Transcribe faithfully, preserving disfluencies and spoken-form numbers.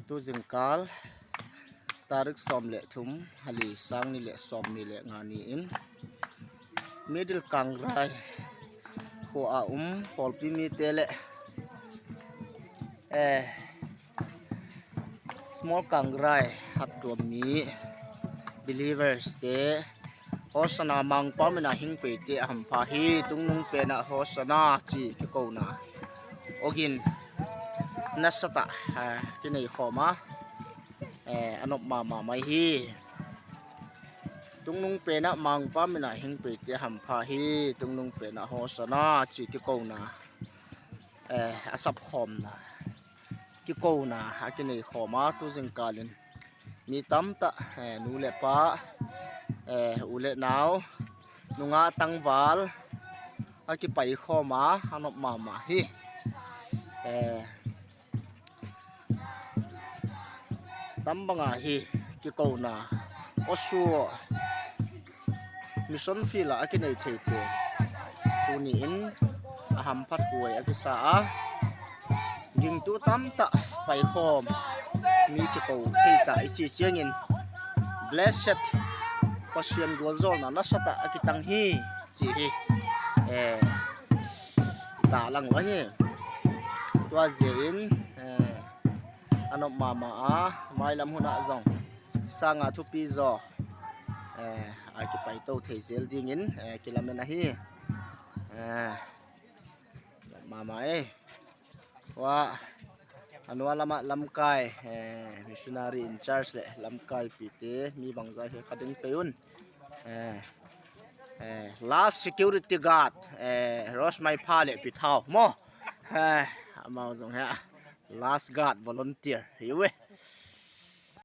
Tu jingkal tarik som le thum, hali sang ni le som ni le nga ni in Middle Kangrai khoa um Paulpi mite le eh, Small Kangrai hattuam mi believers te Hosanna, Mangpa mina hing pei te ahampha hi, tungnung pena Hosanna chi kikouna ogin nasatah eh, kinei khoma eh, anop mama mai hi. Tungnung pena Mangpa mina hing pei te ahampha hi, tungnung pena Hosanna chi kikouna eh, asap khomna kikouna akinei khoma tu jingkalin mi tamtah eh, nu le pa eh, u le nau nunga tangval akipai khoma anop mama hi. Eh, tambanga hi kikouna osu mission field a akinei thei pen tuni in ahamphat huai akisa a, gingtu tamtah paikhom mi kikou thei ta ichi chiangin blessed Pasian gualzolna nasatah akitang hi chi hi eh, ta lang lo hi. Tua jeh in eh, anop mama a mailam huna jong sanga thupi jo eh, akipai to thei jel dingin eh, kilamen ahi. Eh, mama eh. Wa anua lama lamkai eh, missionary in charge le lamkai pite mi bangza hi khading peun. Eh, eh, last security guard eh, Rosmai pha le pithau mo. Eh, amau jong ha last guard volunteer hiu eh.